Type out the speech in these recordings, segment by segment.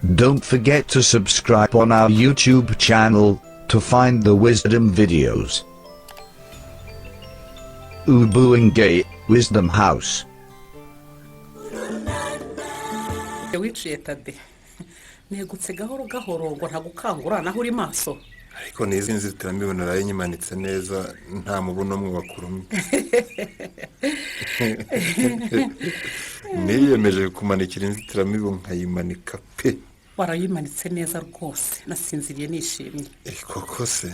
Don't forget to subscribe on our YouTube channel to find the wisdom videos. Ubwenge Wisdom House. Wiciye Tade, negutse gahoro gahoro ngo ntagukangura, naho uri maso. Ariko n'izi nzitiramibu naraye nyimanitse neza, nta mubu n'umwe wakurumye. Niyemeje kumanikira inzitiramibu nkayimanika pe. Warayimanitse neza rwose, nasinziriye nishimye. Eh, koko se?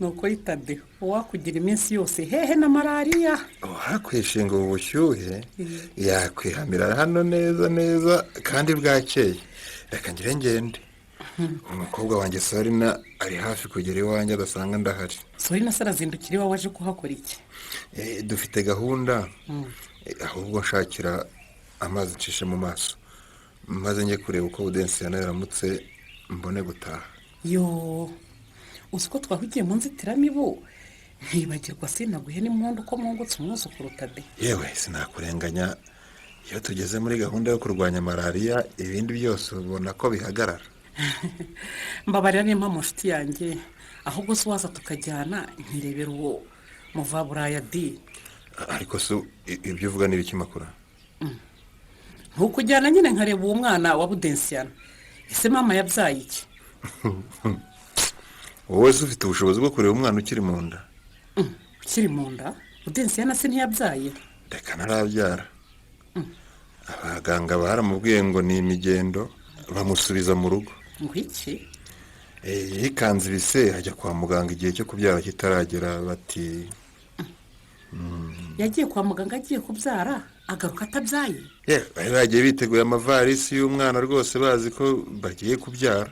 Ni ukuri Tade, uwakugira iminsi yose hehe na malariya. Wakwishinga ubu bushyuhe, yakwihamira hano neza neza kandi bwakeye. Reka ngire ngende, umukobwa wanjye Sarina ari hafi kugera iwanjye adasanga ndahari. Sorina se arazindukira iwawe aje kuhakora iki? Dufite gahunda. Ahubwo nshakira amazi ncishe mu maso, maze njye kureba uko Budensiyana yaramutse, mbone gutaha. Yo, uzi ko twahugiye mu nzitiramibu ntibagirwa, sinaguhe n'impundu ko mwungutse umwuzukuru, Tade. Yewe, sinakurenganya, iyo tugeze muri gahunda yo kurwanya malariya ibindi byose ubona ko bihagarara. Mbabarira nimba mu nshuti yanjye, ahubwo se waza tukajyana nkirebera uwo muvaburaya di? Ariko se ibyo uvuga ni ibiki, Makura? Ntukujyana nyine nkareba uwo mwana wa Budensiyana. Ese mama yabyaye iki? Wowe se ufite ubushobozi bwo kureba umwana ukiri mu nda? Ukiri mu nda? Budensiyana se ntiyabyaye? Reka, ntarabyara. Abaganga baramubwiye ngo ni imigendo, bamusubiza mu rugo. Ngo iki? Yikanze ibise ajya kwa muganga igihe cyo kubyara kitaragera, bati Yagiye kwa muganga agiye kubyara, agaruka atabyaye? Yewe, bari bagiye biteguye amavarisi y'umwana rwose, bazi ko bagiye kubyara.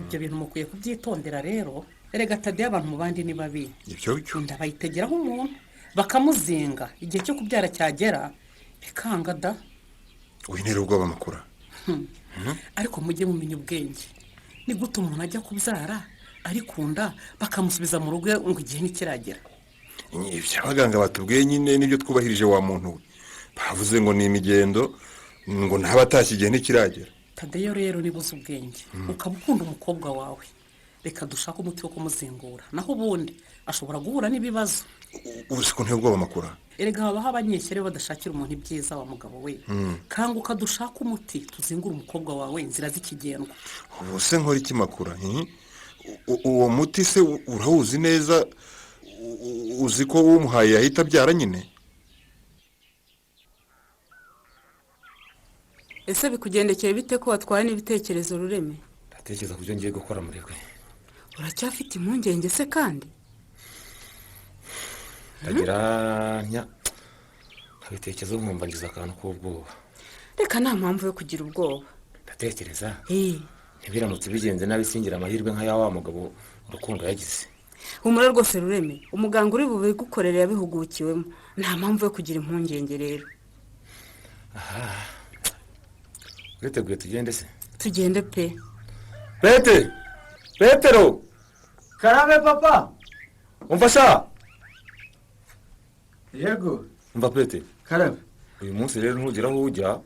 Ibyo bintu mukwiye kubyitondera rero. Erega Tadeyo, abantu mu bandi ni babi. Ibyo byo. Inda bayitegeraho umuntu bakamuzinga, igihe cyo kubyara cyagera bikanga da. Wintera ubwoba, Makura. Ariko mujye mumenya ubwenge. Ni gute umuntu ajya kubyara ari ku nda, bakamusubiza mu rugo ngo igihe ntikiragera? Ibyo abaganga batubwiye nyine nibyo twubahirije, wa muntu we. Bavuze ngo ni imigendo, ngo ntaba atashye, igihe ntikiragera. Tadeyo rero, niba uzi ubwenge ukaba ukunda umukobwa wawe, reka dushake umuti wo kumuzingura, naho ubundi ashobora guhura n'ibibazo. Ubu si ko nteye ubwoba, Makura. Erega habaho abanyeshyari badashakira umuntu ibyiza, wa mugabo we. Kanguka dushake umuti tuzingure umukobwa wawe, inzira z'ikigendwa. Ubu se nkora iki, Makura, hmm? Uwo muti se urawuzi neza? Uzi ko umuhaye yahita abyara nyine? Ese bikugendekeye bite ko watwaye n'ibitekerezo, Rureme? Ndatekereza ku byo ngiye gukora murekwe. Uracyafite impungenge se kandi? Ndagira ntya nkabitekerezaho, nkumva ngize akantu k'ubwoba. Reka, nta mpamvu yo kugira ubwoba. Ndatekereza ntibiramutse bigenze nabi singira amahirwe nk'aya wa mugabo Urukundo yagize. Humura rwose Rureme, umuganga uri bubigukorere yabihugukiwemo. Nta mpamvu yo kugira impungenge rero. Uriteguye tugende se? Tugende pe. Pete, Petero! Karame papa. Umva sha. Yego. Umva Pete. Karame. Uyu munsi rero ntugera aho ujya,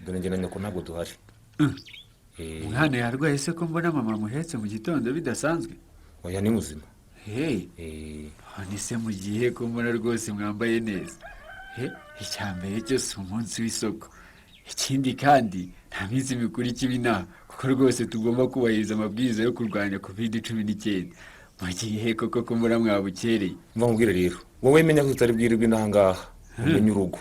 dore njye na nyoko ntabwo duhari. Umwana yarwaye se ko mbona mama amuhetse mu gitondo bidasanzwe? Oya, ni muzima. Hey, none se mu gihe ko mbona rwose mwambaye neza? He, icya mbere cyo si umunsi w'isoko, ikindi kandi nta minsi mikuru ikiba inaha, kuko rwose tugomba kubahiriza amabwiriza yo kurwanya COVID-19. Mu gihe koko ko mbona mwabukereye? Mva nkubwire rero, wowe menya ko tutari bwirirwe inaha ngaha, umenye urugo.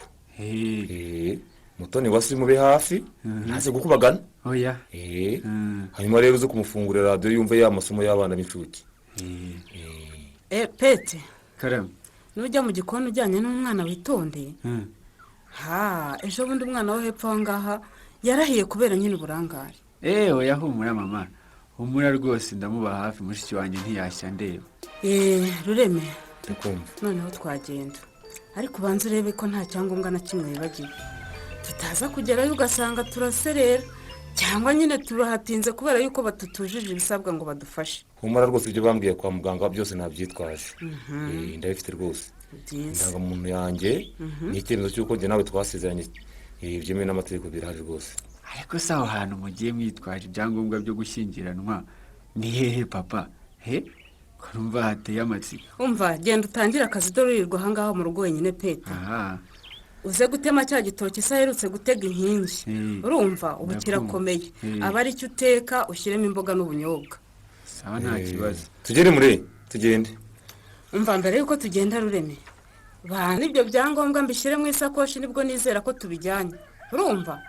Mutoni wasi mube hafi, ntaze gukubagana. Oya. Hanyuma rero uze kumufungurira radiyo yumve ya masomo y'abana b'incuke. Pete. Karame. Nujya mu gikoni ujyanye n'umwana witonde. Ha, ejo bundi umwana wo hepfo aho ngaha yarahiye kubera nyine uburangare. Eee, oya, humura mama, humura rwose, ndamuba hafi, mushiki wanjye ntiyashya ndeba. Eee, Rureme. Ndakumva. Noneho twagenda, ariko ubanza urebe ko nta cyangombwa na kimwe wibagiwe, tutaza kugerayo ugasanga turaserera cyangwa nyine turahatinze kubera yuko batutujije ibisabwa ngo badufashe. Humura rwose, ibyo bambwiye kwa muganga byose nabyitwaje. Ndabifite rwose. Byiza. Indangamuntu yanjye ni icyemezo cy'uko njye nawe twasezeranye, byemewe n'amategeko, birahari rwose. Ariko si aho hantu mugiye mwitwaje ibyangombwa byo gushyingiranwa ni hehe papa? He, ko numva hateye amatsiko. Umva, genda utangire akazi, dore urirwa ahangaha mu rugo wenyine pete. Aha. Uze gutema cya gitoki se aherutse gutega inkingi. Urumva ubu Ndakumva. kirakomeye. Aba ari cyo uteka, ushyiremo imboga n'ubunyobwa. Sawa, nta kibazo. Tugere muri tugende. Umva, mbere y'uko tugenda, Rureme, bana ibyo byangombwa mbishyire mu isakoshi, nibwo nizera ko tubijyanye. Urumva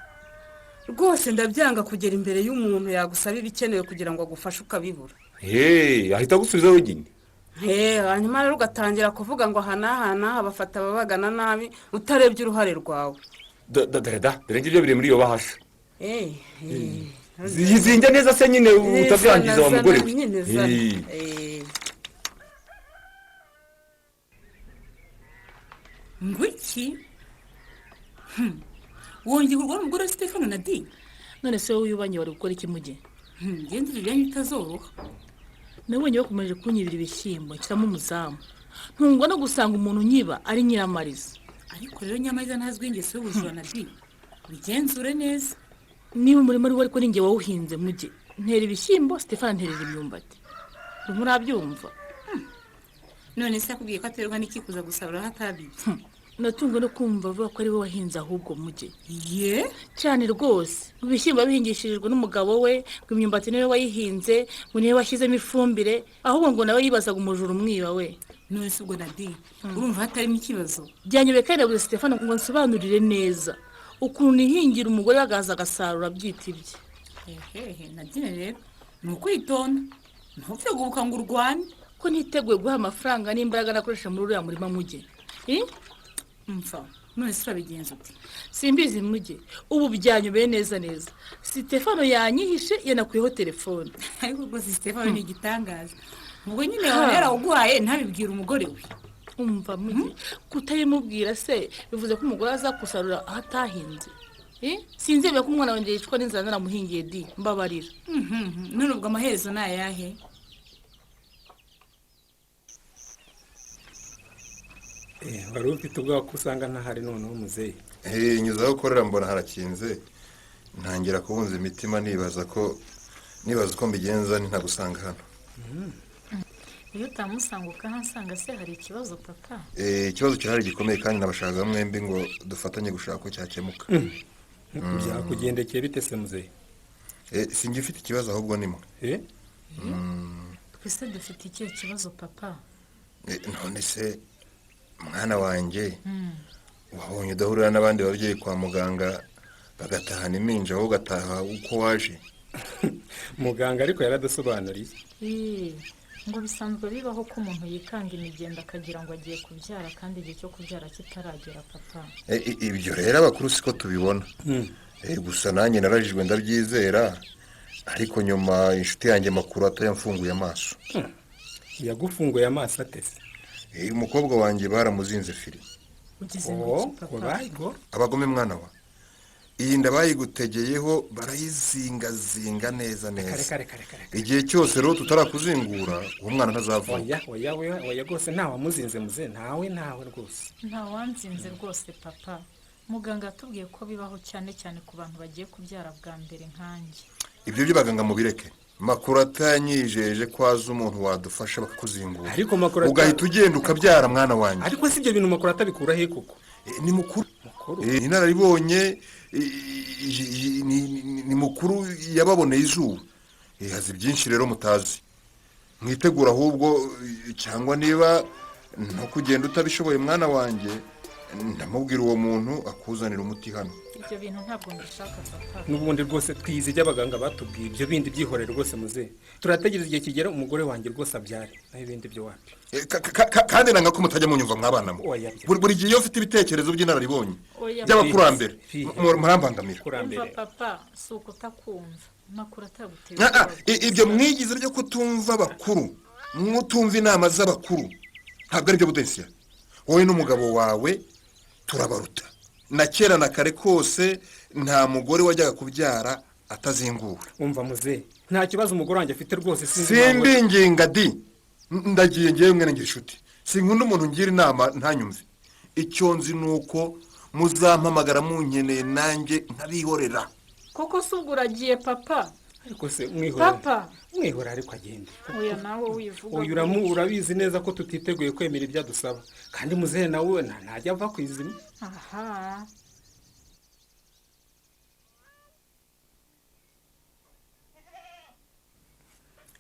rwose ndabyanga kugera imbere y'umuntu yagusaba ibikenewe kugira ngo agufashe ukabibura. Heee, ahita agusubiza wenyine. He, hanyuma rero ugatangira kuvuga ngo aha n'aha n'aha bafata ababagana nabi, utarebye uruhare rwawe. Dore da, dore ngibyo biri muri iyo bahasha. Eh. Zinge neza se nyine, utabyangiza wa Zana, mugore we. nyine zana. Ngo iki? Wongeye kurwara umugore wa Stefano na di? None se wowe ubanye wari gukora iki muge? Ngende ibyanyu bitazoroha. Nabonye bakomeje kunyibira ibishyimbo, nshyiramo umuzamu, ntungwa no gusanga umuntu unyiba ari Nyiramariza. Ariko rero Nyamariza ntazwi ingeso y'ubujura na di, bigenzure neza. Niba umurima ari we, ariko ninjye wawuhinze muge. Ntera ibishyimbo, Stefano nterera imyumbati, urimo urabyumva? None se akubwiye ko aterwa n'iki kuza gusarura aho atabibye? Natungwe no kumva avuga ko ari we wahinze ahubwo muge. Ye? Cyane rwose, mu bishyimbo bihingishirijwe n'umugabo we, ngo imyumbati niwe wayihinze, ngo niwe washyizemo ifumbire, ahubwo ngo nawe yibazaga umujura umwiba we. None se ubwo Nadi, urumva hatarimo ikibazo? Byanyobeye kandi nabuze Stefano ngo nsobanurire neza ukuntu ihingira umugore agaza agasarura abyita ibye. Hehehe, Nadine rero ni ukwitonda, ntupfe guhubuka ngo urwane. Ko ntiteguye guha amafaranga n'imbaraga nakoresha muri uriya murima muge. Eh? Mfa, none se urabigenza ute? Simbizi muge, ubu byanyobeye neza neza. Stefano yanyihishe, yanakuyeho telefone. Ariko rwose Stefano ni igitangaza. Ubwo nyine yaba yarawuguhaye ntabibwire umugore we. Umva muge, kutayimubwira se bivuze ko umugore aza gusarura aho atahinze? Eh? Sinzemera ko umwana wanjye yicwa n'inzara naramuhingiye di, mbabarira. None ubwo amaherezo ni ayahe? Wari ufite ubwoba ko usanga ntahari noneho muzehe? Nyuze aho ukorera mbona harakinze, ntangira kubunza imitima, nibaza ko nibaza uko mbigenza ntagusanga hano. Iyo utamusanga ukahansanga se hari ikibazo papa? Ikibazo kirahari gikomeye, kandi nabashakaga mwembi ngo dufatanye gushaka ko cyakemuka. Byakugendekeye bite se muzehe? Sinjye ufite ikibazo, ahubwo ni mwe. Twese dufite ikihe kibazo papa? None se mwana wanjye, wabonye udahurira n'abandi babyeyi kwa muganga bagatahana impinja, wowe ugataha uko waje? Muganga ariko yaradusobanuriye. Ngo bisanzwe bibaho ko umuntu yikanga imigenda akagira ngo agiye kubyara kandi igihe cyo kubyara kitaragera papa. Ibyo rero abakuru siko tubibona. Gusa nanjye narajijwe ndabyizera, ariko nyuma inshuti yanjye makuru atayamfunguye amaso. Yagufunguye amaso atese? Umukobwa wanjye baramuzinze firi. Ugize ngo iki papa? Abagome mwana wa, iyi nda bayigutegeyeho barayizingazinga neza neza. Kare kare kare. Igihe cyose rero tutarakuzingura, uwo mwana ntazavuka. Oya oya oya oya, rwose ntawamuzinze muzehe, ntawe, ntawe rwose. Ntawanzinze rwose papa. Muganga yatubwiye ko bibaho cyane cyane ku bantu bagiye kubyara bwa mbere nkanjye. Ibyo by'abaganga mubireke. Makuru atanyijeje ko azi umuntu wadufasha bakakuzingura. Ariko Makuru ugahita ugenda ukabyara mwana wanjye. Ariko si ibyo bintu Makuru atabikura he koko? Ni mukuru. Inararibonye, ni mukuru, yababoneye izuba. Hazi byinshi rero mutazi, mwitegura ahubwo, cyangwa niba no kugenda utabishoboye mwana wanjye, ndamubwira uwo muntu akuzanira umuti hano. Ibyo bintu ntabwo mbishaka papa. N'ubundi rwose twize ibyo abaganga batubwiye, ibyo bindi byihorere rwose muzehe. Turategereza igihe kigera umugore wanjye rwose abyare, naho ibindi byo wapi. Kandi nanga ko mutajya munyumva mwabana mwe. Oya. Buri gihe iyo ufite ibitekerezo by'inararibonye Oya. by'abakurambere murambangamira. Umva papa, si ukutakumva, Makuru ataguteye Ah, ah, ubwoba. Ibyo mwigize byo kutumva abakuru, mutumva inama z'abakuru, ntabwo ari byo budensiya. Wowe n'umugabo wawe turabaruta na kera na kare kose, nta mugore wajyaga kubyara atazinguwe. Umva muzehe, nta kibazo umugore wanjye afite rwose, sinzi impamvu- Simbinginga di, ndagiye ngewe mwene ngira inshuti, sinkunda umuntu ngira inama ntanyumve. Icyo nzi ni uko muzampamagara munkeneye nanjye nkabihorera. Koko se ubwo uragiye papa? Ariko se mwihora. Papa. Mwihora ariko agende. Oya, nawe wivuga. Uyu urabizi neza ko tutiteguye kwemera ibyo adusaba, kandi muzehe nawe ntajya ava ku izima. Aha.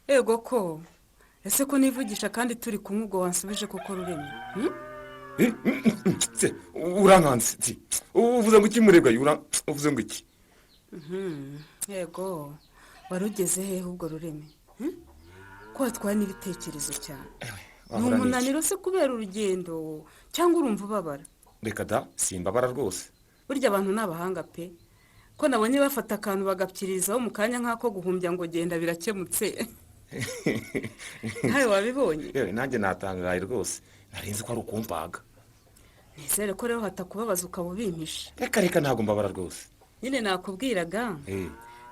Ego ko ese ko nivugisha kandi turi kumwe, ubwo wansubije koko Rurema? Se urankanze, uvuze ngo iki murebwa? Uvuze ngo iki? Yego, wari ugeze hehe ubwo Rureme? Ko watwaye n'ibitekerezo cyane? Ni umunaniro se kubera urugendo, cyangwa urumva ubabara? Reka da, simbabara rwose. Burya abantu ni abahanga pe, ko nabonye bafata akantu bagapyirizaho mu kanya nk'ako guhumbya ngo genda birakemutse. Ntawe wabibonye? Yewe, nanjye natangaye rwose, narinzi ko ari ukumbaga. Nizere ko rero hatakubabaza ukaba ubimpishe. Reka reka, ntabwo mbabara rwose. Nyine nakubwiraga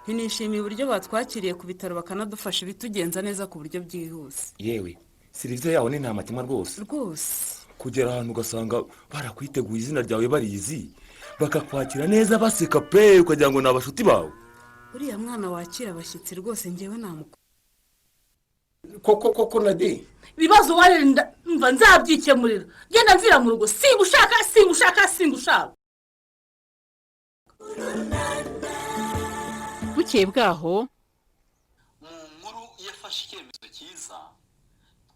ntinishimiye uburyo batwakiriye ku bitaro, bakanadufasha ibitugenza neza ku buryo bwihuse. Yewe, serivisi yawe ni nta makemwa rwose. Rwose. Kugera ahantu ugasanga barakwiteguye, izina ryawe barizi, bakakwakira neza baseka pe, ukagira ngo ni abashuti bawe. Uriya mwana wakira abashyitsi rwose ngewe namukunda. Koko koko Nadi. Ibibazo warenda mva nzabyikemurira, genda mvira mu rugo, singushaka singushaka singushaka. Bukeye bwaho. Mu nkuru yafashe icyemezo cyiza,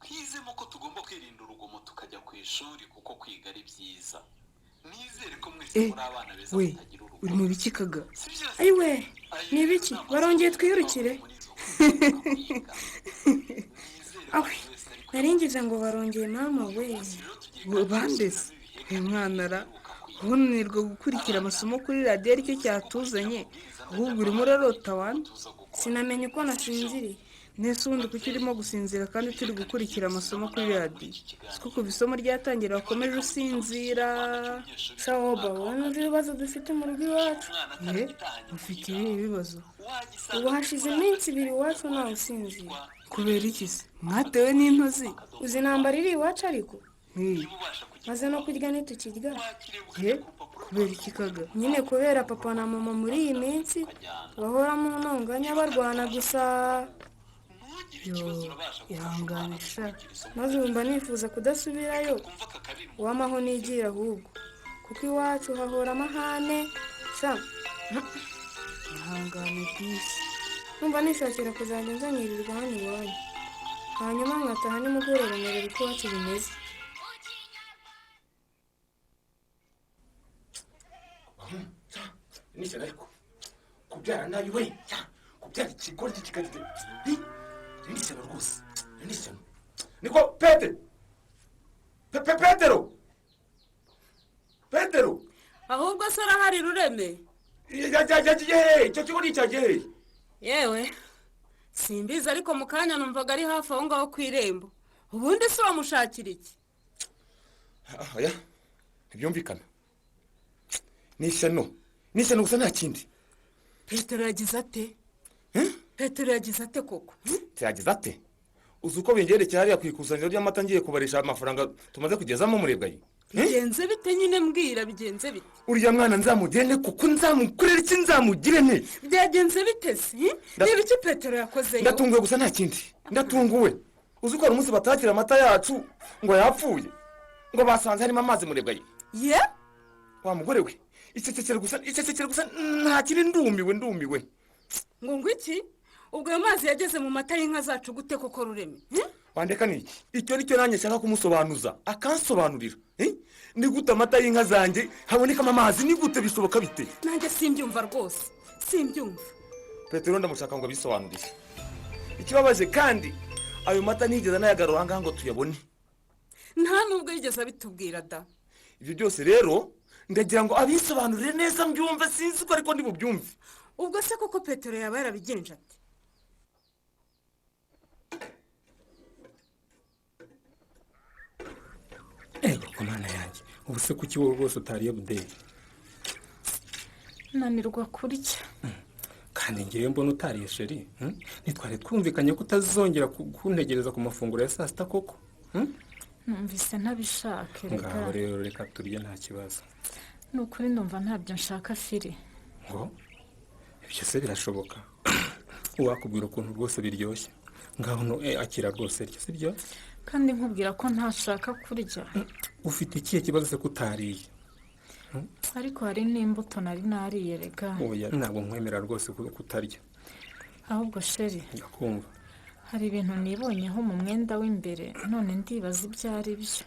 twizemo ko tugomba kwirinda urugomo tukajya ku ishuri kuko kwiga ari byiza. Nizere ko mwese muri abana beza we mutagira urugomo. Uri mu biki kaga? Ayiwe, ni ibiki? Barongeye twirukire. Awe, naringize ngo barongeye mama we. Bandese uyu mwana ra ubunanirwa gukurikira amasomo kuri radiyo aricyo cyatuzanye, ahubwo urimo urarota wana. Sinamenye uko nasinziriye. Nese ubundi kuki urimo gusinzira kandi turi gukurikira amasomo kuri radiyo? Siko kuva isomo ryatangira wakomeje usinzira. Shawoba, wowe ntuzi ibibazo dufite mu rugo iwacu. Ye, ufite ibihe bibazo? Ubu hashize iminsi 2 iwacu ntawe usinzira. Kubera iki se? Mwatewe n'intozi? Uzi intambara iri iwacu ariko? Maze no kurya ntitukirya. Ye, kubera iki kaga? Nyine kubera papa na mama muri iyi minsi bahora mu ntonganya barwana gusa. Yo, ihangane sha. Maze wumva nifuza kudasubirayo, uwamaho nigira ahubwo, kuko iwacu hahora amahane sha. Ihangane disi. Numva nishakira kuzajya nzanyirirwa hano iwanyu, hanyuma nkataha nimugoroba nkareba uko iwacu bimeze. Nishyura ariko kubyara nabi we, kubyara ikigoryi kikagira ni ishyano rwose, ni ishyano. Niko Petero, Petero, Petero. Ahubwo se arahari Rureme? Yagiye hehe? Icyo kigo ni icyagiye hehe? Yewe, simbizi, ariko mu kanya numvaga ari hafi aho ngaho ku irembo. Ubundi se uramushakira iki? Oya, ntibyumvikana, ni ishyano, ni ishyano gusa, nta kindi. Petero yagize ate? Petero yagize ate koko? Yagize ate? Uzi uko bingerekeye hariya ku ikusanyirizo ry'amata ngiye kubarisha amafaranga tumaze kugezamo murebwayi? Bigenze bite nyine? Mbwira, bigenze bite? Uriya mwana nzamugende kuko nzamukorera iki, nzamugire nte? Byagenze bite se? Ni ibiki Petero yakozeyo? Ndatunguwe gusa, nta kindi, ndatunguwe. Uzi ko hari umunsi batakira amata yacu ngo yapfuye, ngo basanze harimo amazi murebwayi? Ye. Wa mugore we, icecekere gusa, icecekere gusa, nta kindi, ndumiwe, ndumiwe. Ngo iki? Ubwo ayo mazi yageze mu mata y'inka zacu gute koko Rureme? Wandeka ni iki? Icyo nicyo nanjye nshaka kumusobanuza, akansobanurira. Ni gute amata y'inka zanjye habonekamo amazi? Ni gute bishoboka bite? Nanjye simbyumva rwose, simbyumva. Petero ndamushaka ngo abisobanurire. Ikibabaje kandi ayo mata ntiyigeze anayagarura ahangaha ngo tuyabone. Nta nubwo yigeze abitubwira da. Ibyo byose rero ndagira ngo abisobanurire neza mbyumve, sinzi ko ariko ndibubyumve. Ubwo se koko Petero yaba yarabigenje ate? Ego ku mana yanjye, ubu se kuki wowe rwose utariye budeyi? Nanirwa kurya. Kandi ngewe mbona utariye sheri, ntitwari twumvikanye ko utazongera kuntegereza ku mafunguro ya saa sita koko? Numvise ntabishaka. Ngaho rero reka turye nta kibazo. Ni ukuri ndumva ntabyo nshaka firi. Ngo ibyo Ibyo se birashoboka? Uwakubwira ukuntu rwose biryoshye. Ngaho no akira rwose, rya, sibyo? Kandi nkubwira ko ntashaka kurya. Ufite ikihe kibazo se ko utariye? Ariko hari n'imbuto nari nariye rega. Oya, ntabwo nkwemera rwose kutarya. Ahubwo chéri, Ndakumva. hari ibintu nibonyeho mu mwenda w'imbere, none ndibaza ibyo ari byo.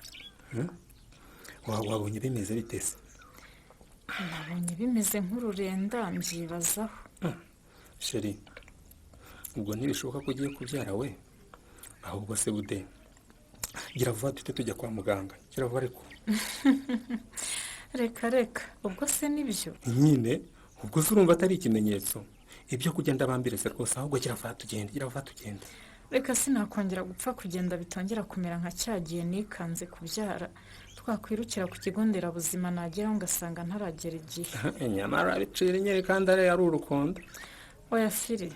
Wabonye bimeze bite se? Nabonye bimeze nk'ururenda, mbyibazaho. Chéri, ubwo ntibishoboka ko ugiye kubyara we. Ahubwo se bude, gira vuba duhite tujya kwa muganga, gira vuba ariko. Reka reka, ubwo se nibyo? Nyine ubwo se urumva atari ikimenyetso? Ibyo kugenda bambirese rwose, ahubwo gira vuba tugende, gira vuba tugende. Reka, sinakongera gupfa kugenda bitongera kumera nka cya gihe nikanze kubyara, twakwirukira ku kigo nderabuzima, nageraho ngasanga ntaragera igihe. Nyamara bicira inyeri kandi ari urukondo. Oya firi.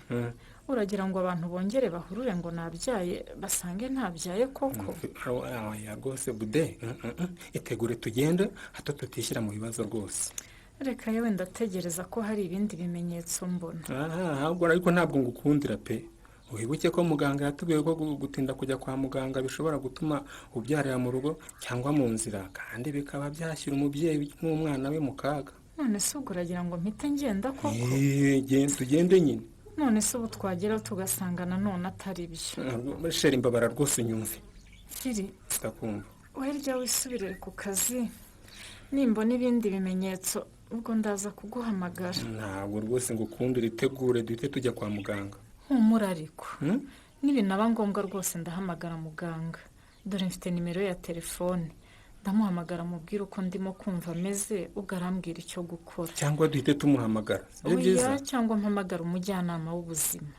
Uragira ngo abantu bongere bahurure ngo nabyaye, basange ntabyaye koko? Oya rwose bude, itegure tugende, hato tutishyira mu bibazo rwose. Reka yewe, ndategereza ko hari ibindi bimenyetso mbona. Aha, ahubwo ariko ntabwo ngukundira pe. Wibuke ko muganga yatubwiye ko gutinda kujya kwa muganga bishobora gutuma ubyarira mu rugo cyangwa mu nzira, kandi bikaba byashyira umubyeyi n'umwana we mu kaga. None se ubwo uragira ngo mpite ngenda koko? Genda, tugende nyine. None se ubu twageraho tugasanga nanone atari byo? Chéri, mbabara rwose unyumve. Firi. Ndakumva. Werya wisubirire ku kazi, nimbona ibindi bimenyetso ubwo ndaza kuguhamagara. Ntabwo rwose ngukundira, itegure duhite tujya kwa muganga. Humura ariko. Hmm? Nibinaba ngombwa rwose ndahamagara muganga, dore mfite nimero ye ya telefone. Ndamuhamagara mubwire uko ndimo kumva ameze, ubwo arambwira icyo gukora. Cyangwa duhite tumuhamagara, sibyo byiza? Oya, cyangwa mpamagara umujyanama w'ubuzima.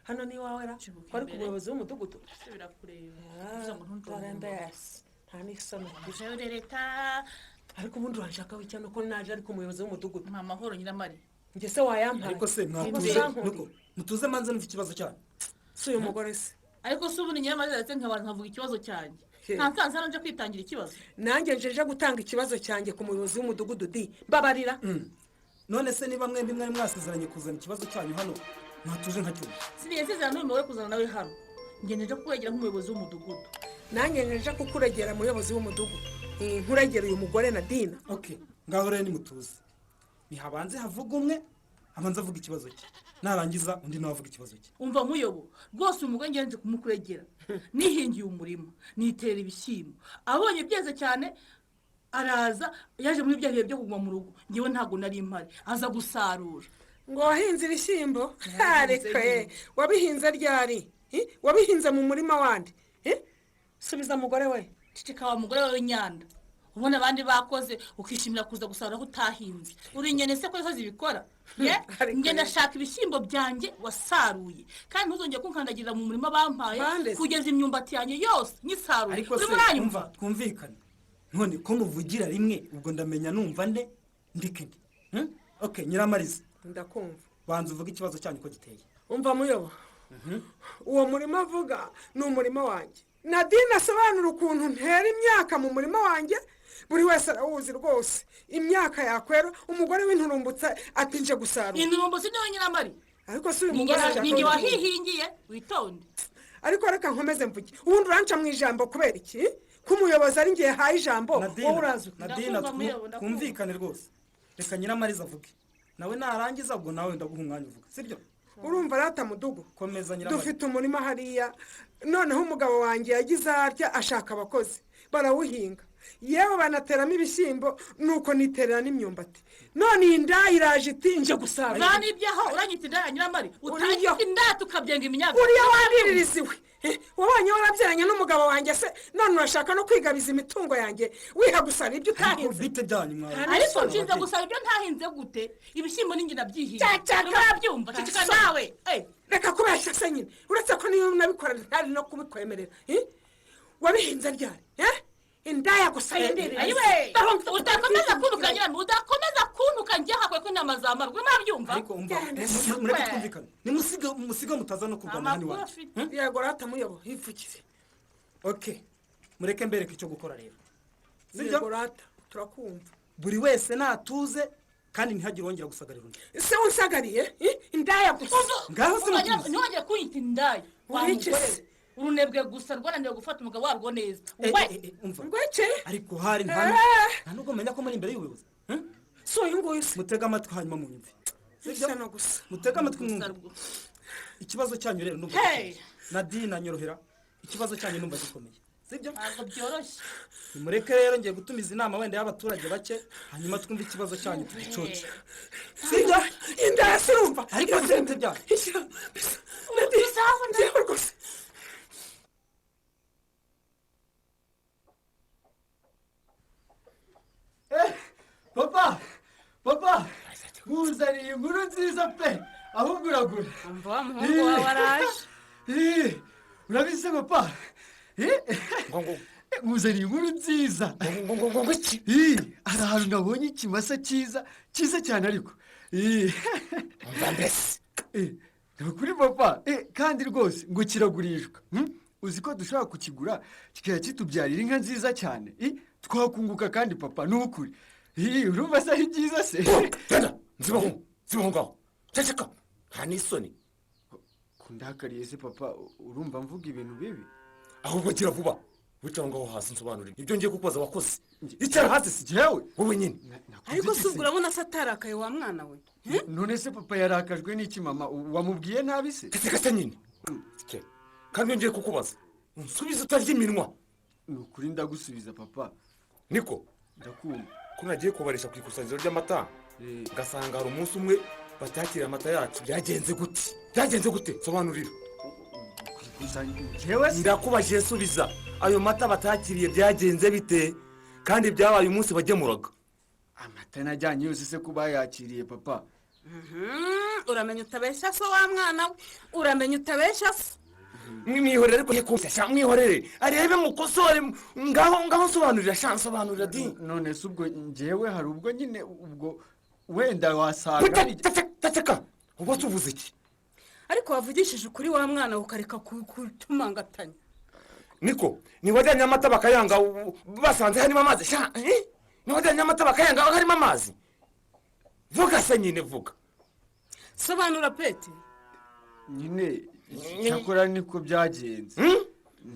Hano ni iwawe ra? Ko ari ku muyobozi w'umudugudu? Barembesi, nta n'isoni. Ariko ubundi uranshaka w'icyano ko naje ari ku muyobozi w'umudugudu? Mpa amahoro, Nyiramari. Njye se wayampaye? Ariko se mwatuze? Nuko mutuze, manze numva ikibazo cyanyu. Si uyu mugore se? Ariko se ubundi Nyiramari ndetse nkabanza nkavuga ikibazo cyanjye, nta nsanze hano nje kwitangira ikibazo? Nanjye nje gutanga ikibazo cyanjye ku muyobozi w'umudugudu di, mbabarira. None se niba mwembi mwari mwasezeranye kuzana ikibazo cyanyu hano, mwatuje nkacyumva? Sinigeze nsezerana n'uyu mugore kuzana nawe hano. Ngende nje kukuregera nk'umuyobozi w'umudugudu. Nanjye nje kukuregera, muyobozi w'umudugudu. Nkuregera uyu mugore na Dina. Okay, ngaho rero nimutuze, ntihabanze havuga umwe, abanza avuga ikibazo cye, narangiza undi nawe avuga ikibazo cye. Umva muyobo, rwose uyu mugore ngenzi kumukuregera. Nihingiye umurima, nitera ibishyimbo, abonye byeze cyane araza. Yaje muri bya bihe byo kuguma mu rugo, ngewe ntabwo nari mpari, aza gusarura. Ngo wahinze ibishyimbo? Reka ye, wabihinze ryari? Wabihinze mu murima wandi? Subiza mugore we. Ceceka wa mugore wawe nyanda. Ubona abandi bakoze ukishimira kuza gusarura aho utahinze. Uri inyene se ko zo zibikora? Ye, njye ndashaka ibishyimbo byanjye wasaruye, kandi ntuzongere kunkandagirira mu murima bampaye Bande se? kugeza imyumbati yanjye yose nyisaruye. Ariko Uri se muranyumva? umva, twumvikane. None ko muvugira rimwe, ubwo ndamenya numva nde, ndike nde? Okay, Nyiramariza. Ndakumva. Banza uvuge ikibazo cyanyu uko giteye. Umva muyobo, uwo murima avuga ni umurima wanjye. Nadine asobanura ukuntu ntera imyaka mu murima wanjye, buri wese arawuzi rwose. Imyaka yakwera, umugore w'inturumbutse ati nje gusarura. Inturumbutse niwe, Nyiramari. Ariko si uyu mugore ashaka Ninjye ko- wahihingiye, witonde. Ariko reka nkomeze mvuge. Ubundi uranca mu ijambo kubera iki, ko umuyobozi ari ngiye yahaye ijambo, wowe uraza? Nadina, twumvikane rwose. Reka Nyiramariza avuge, nawe narangiza ubwo nawe ndaguha umwanya uvuga, sibyo? Urumva rata mudugu? Komeza, Nyiramariza. Dufite umurima hariya. Noneho umugabo wanjye yagize atya ashaka abakozi, barawuhinga, yewe banateramo ibishyimbo, nuko niterera n'imyumbati. None iyi ndaya iraje iti nje gusarura. Vana ibyaho, uranyita indaya, Nyiramari? Utanyita indaya tukabyenga iminyago. Uriya wandiririza iwe. Wabonye warabyaranye n'umugabo wanjye se, none urashaka no kwigabiza imitungo yanjye, wiha gusara ibyo utahinze? Bite byanyu mwa? Ariko nshinzwe gusaba ibyo ntahinze gute? Ibishyimbo ninjye nabyihinze. Cacaka! Urabyumva? Ceceka nawe. Reka kubeshya se nyine, uretse ko niyo unabikora ntari no kubikwemerera. Wabihinze ryari? Indaya gusa yindiririza. Ayiwe, udakomeza kuntuka, Nyiramari, udakomeza kuntuka. Njye hakwiye ko inama zamarwa, urimo urabyumva? Ariko umva, mureke twumvikane, nimusiga musiga mutaza no kurwana hano iwanyu. Yego rata muyobo, hivugire. Okay, mureke mbereke icyo gukora rero, sibyo? Yego rata, turakumva. Buri wese natuze kandi ntihagire wongera gusagarira undi. Ese unsagariye indaya gusa? Ngaho se mutuze. Ntiwongere kunyita indaya. Uri iki se? Urunebwe gusa rwananiwe gufata umugabo warwo neza. Eh, We! eh, eh, umva. Ngweke. Ariko hari nta nubwo menya ko muri imbere y'ubuyobozi. Si uyu nguyu se? Mutege amatwi hanyuma munyumve. Ishyano gusa. Mutege amatwi mwumve. Ikibazo cyanyu rero numva Hey! gikomeye. Nadine, nyorohera, ikibazo cyanyu numva gikomeye, sibyo? Ntabwo byoroshye. Nimureke rero, ngiye gutumiza inama wenda y'abaturage bake, hanyuma twumve ikibazo cyanyu tugicoce, sibyo? Indaya sirumva. Ariko se byanyu? Ishyano. Nadine, njyewe rwose. Papa, papa, nkuzaniye inkuru nziza pe! Ahubwo uragura. Umva, wa muhungu wawe araje. Eh, urabizi papa? Nkuzaniye inkuru nziza. Ngo iki? Hari ahantu nabonye ikimasa cyiza cyiza cyane, ariko Umva mbese. Ni ukuri papa. Kandi rwose ngo kiragurishwa. Uzi ko dushobora kukigura kikajya kitubyarira inka nziza cyane? Twakunguka kandi papa, ni ukuri. Urumva se ari byiza se? Genda, nzibaho, nzibaho ngaho, ceceka, nta n'isoni. Kundakariye se papa? Urumva mvuga ibintu bibi? Ahubwo gira vuba, wicara ngaho hasi, nsobanurire ibyo ngiye kukubaza wakoze. Icara hasi si Jyewe? Wowe nyine. Ariko si ubwo urabona se atarakaye, wa mwana we? None se papa yarakajwe n'iki? Mama, wamubwiye nabi se? Ceceka se nyine. Kandi iyo ngiye kukubaza unsubize utarya iminwa. Ni ukuri ndagusubiza papa. Niko. Ndakumva. Ko nagiye kubarisha ku ikusanyirizo ry'amata, ngasanga hari umunsi umwe batakira amata yacu, byagenze gute? Byagenze gute? Sobanurira. Njyewe se? Ndakubajije, subiza. Ayo mata batakiriye byagenze bite, kandi byabaye umunsi bagemuraga? Amata najyanye yose se kuba yakiriye papa? Uramenya utabeshya so, wa mwana we, uramenya utabeshya so. Mwihorere, ariko sha mwihorere arebe mukosore. Ngaho, ngaho nsobanurira sha, nsobanurira di. None se ubwo njyewe hari ubwo nyine, ubwo wenda wasanga Ceceka! Ubwo se uvuze iki? Ariko wavugishije ukuri, wa mwana we, ukareka kutumangatanya. Niko, ntiwajyanye amata bakayanga basanze harimo amazi sha, eh? Ntiwajyanye amata bakayanga harimo amazi? Vuga se nyine, vuga. Sobanura peti. Nyine cyakora niko byagenze.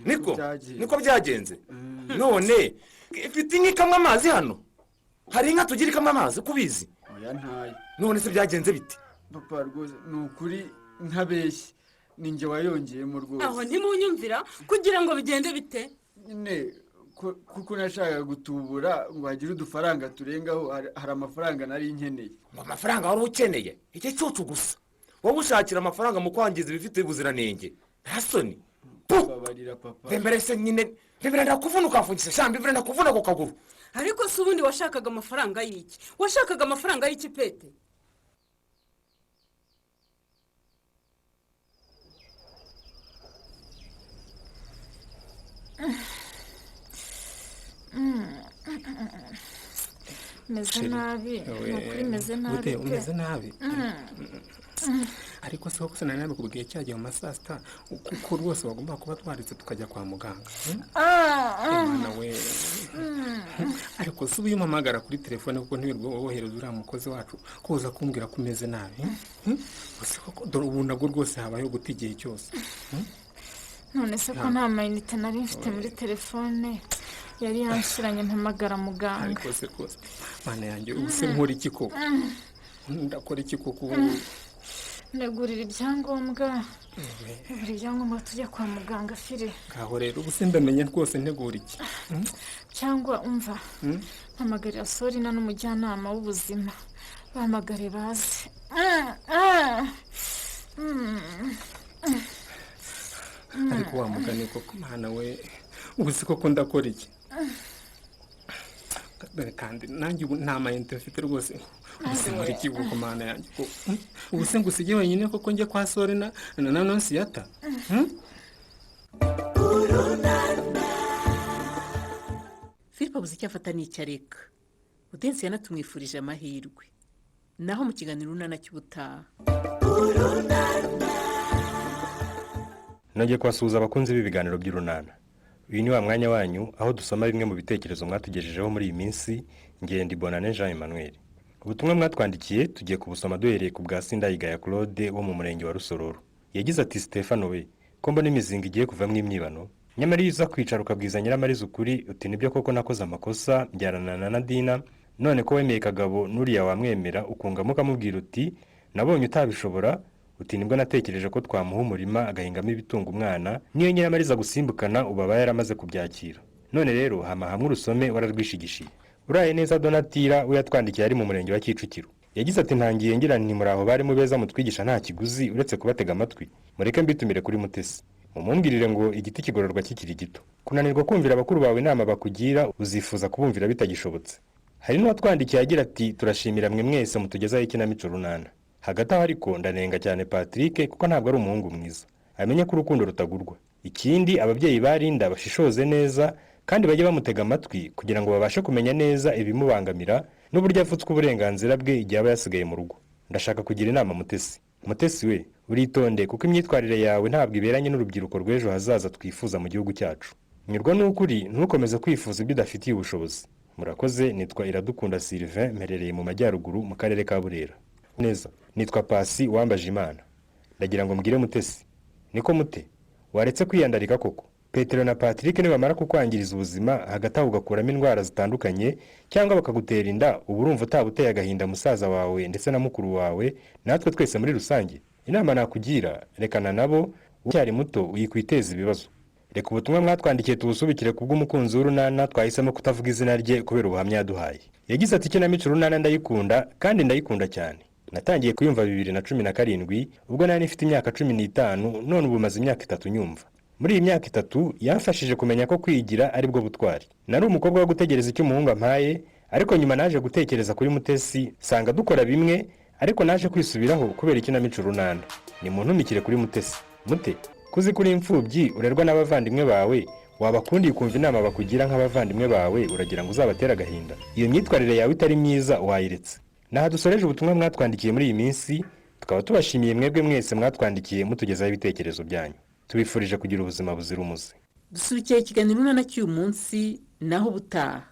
Niko? Byagenze. Niko byagenze. None ifite inka ikamwa amazi? Hano hari inka tugira ikamwa amazi, ko ubizi? Oya, ntayo. None se byagenze bite? Papa, rwose ni ukuri ntabeshye, ni njye wayongeyemo rwose. Aho ntimunyumvira kugira ngo bigende bite? Nyine kuko nashakaga gutubura ngo hagire udufaranga turengaho, hari amafaranga nari nkeneye. Ngo amafaranga wari ukeneye? Igicucu gusa! Wowe ushakira amafaranga mu kwangiza ibifite ubuziranenge, nta soni? Babarira papa. Mbere se nyine, mbere ndakuvuna ukamfungisa sha, mbere ndakuvuna ku kaguru. Ariko se ubundi washakaga amafaranga y'iki? Washakaga amafaranga y'iki, pete? Meze Chérie, nabi, ni ukuri meze nabi Gute pe. umeze nabi? Mm. Ariko se koko sinari nabikubwiye cyagiye mu ma saa sita, kuko rwose wagomba kuba twaretse tukajya kwa muganga? Ah, ah. Mwana we. Mm. Ariko se ubu iyo umpamagara kuri telefone, kuko ntiwirirwa wohereza uriya mukozi wacu kuza kumbwira ko umeze nabi, Gusa koko dore ubu nabwo rwose habayeho guta igihe cyose. None se ko nta mayinite nari mfite muri telefone, yari yanshiranye mpamagara muganga. Ariko se rwose, mana yanjye, ubu se nkora iki koko? Ndakora iki koko ubu ngubu? Negurira ibyangombwa, buri ibyangombwa, tujya kwa muganga, fire. Ngaho rero, ubu se ndamenya rwose ntegura iki? Cyangwa umva, mpamagarira Sorina n'umujyanama w'ubuzima, bahamagare baze. Ah, ah. Ariko wa mugani koko, mana we, ubu se koko ndakora iki? Dore kandi nanjye ubu nta mayinite mfite rwose. Ubu se nkora iki koko, mana yanjye ko? Ubu se ngusige wenyine koko njye kwa Sorina na Nonsiyata? Philip abuze icyo afata n'icyo areka. Udensi yanatumwifurije amahirwe. Naho mu kiganiro Urunana cy'ubutaha. Nongeye kubasuhuza abakunzi b'ibiganiro by'Urunana. Uyu ni wa mwanya wanyu aho dusoma bimwe mu bitekerezo mwatugejejeho muri iyi minsi. Ngenda Bonane Jean Emmanuel. Ubutumwa mwatwandikiye tugiye kubusoma duhereye ku bwa Sindayigaya Claude wo mu murenge wa Rusororo. Yagize ati: "Stefano we, ko mbona imizinga igiye kuvamo imyibano, nyamara iyo uza kwicara ukabwiza Nyiramariza ukuri uti nibyo koko nakoze amakosa mbyarana na Nadina, none ko wemeye Kagabo n'uriya wamwemera, ukungamo ukamubwira uti nabonye utabishobora, uti nibwo natekereje ko twamuha umurima agahingamo ibitunga umwana, niyo Nyiramariza gusimbukana ubu aba yaramaze kubyakira. None rero hama hamwe urusome wararwishigishiye." Uraye neza Donatira, we yatwandikiye ari mu murenge wa Kicukiro. Yagize ati: "Ntangiye ngira nti muraho bari mu beza mutwigisha nta kiguzi uretse kubatega amatwi. Mureke mbitumire kuri Mutesi, mumumbwirire ngo igiti kigororwa kikiri gito. Kunanirwa kumvira abakuru bawe inama bakugira, uzifuza kubumvira bitagishobotse." Hari n'uwatwandikiye agira ati: "Turashimira mwe mwese mutugezaho ikinamico Runana. Hagati aho ariko ndanenga cyane Patrick kuko ntabwo ari umuhungu mwiza. Amenye ko urukundo rutagurwa. Ikindi, ababyeyi barinda bashishoze neza kandi bajye bamutega amatwi kugira ngo babashe kumenya neza ibimubangamira n'uburyo avutswa uburenganzira bwe igihe aba yasigaye mu rugo. Ndashaka kugira inama Mutesi. Mutesi we, uritonde kuko imyitwarire yawe ntabwo iberanye n'urubyiruko rw'ejo hazaza twifuza mu gihugu cyacu. Nyurwa n'ukuri, ntukomeze kwifuza ibyo udafitiye ubushobozi. Murakoze, nitwa Iradukunda Sylvain, mperereye mu majyaruguru mu karere ka Burera." Neza, nitwa Pasi wambaje Imana. Ndagira ngo mbwire Mutesi, niko Mute, waretse kwiyandarika koko? Petero na Patrick nibamara kukwangiriza ubuzima, hagati aho ugakuramo indwara zitandukanye cyangwa bakagutera inda, uba urumva utaba uteye agahinda musaza wawe ndetse na mukuru wawe natwe twese muri rusange? Inama nakugira, rekana nabo, ucyari muto uyikwiteza ibibazo. Reka ubutumwa mwatwandikiye tubusubikire ku bw'umukunzi w'Urunana twahisemo kutavuga izina rye kubera ubuhamya yaduhaye. Yagize ati: "Ikinamico Urunana ndayikunda kandi ndayikunda cyane. Natangiye kuyumva 2017 ubwo nari nifite imyaka 15, none ubu maze imyaka 3 nyumva. Muri iyi myaka 3 yamfashije kumenya ko kwigira ari bwo butwari. Nari umukobwa wo gutegereza icyo umuhungu ampaye, ariko nyuma naje gutekereza kuri Mutesi nsanga dukora bimwe, ariko naje kwisubiraho kubera ikinamico Urunana. Ni muntumikire kuri Mutesi. Mute, kuzi kuri imfubyi urerwa n'abavandimwe bawe, wabakundiye ukumva inama bakugira nk'abavandimwe bawe, uragira ngo uzabatere agahinda? Iyo myitwarire yawe itari myiza wayiretse." Naha dusoreje ubutumwa mwatwandikiye muri iyi minsi, tukaba tubashimiye mwebwe mwese mwatwandikiye mutugezaho ibitekerezo byanyu. Tubifurije kugira ubuzima buzira umuze. Dusubikiye ikiganiro Urunana cy'uyu munsi, naho ubutaha.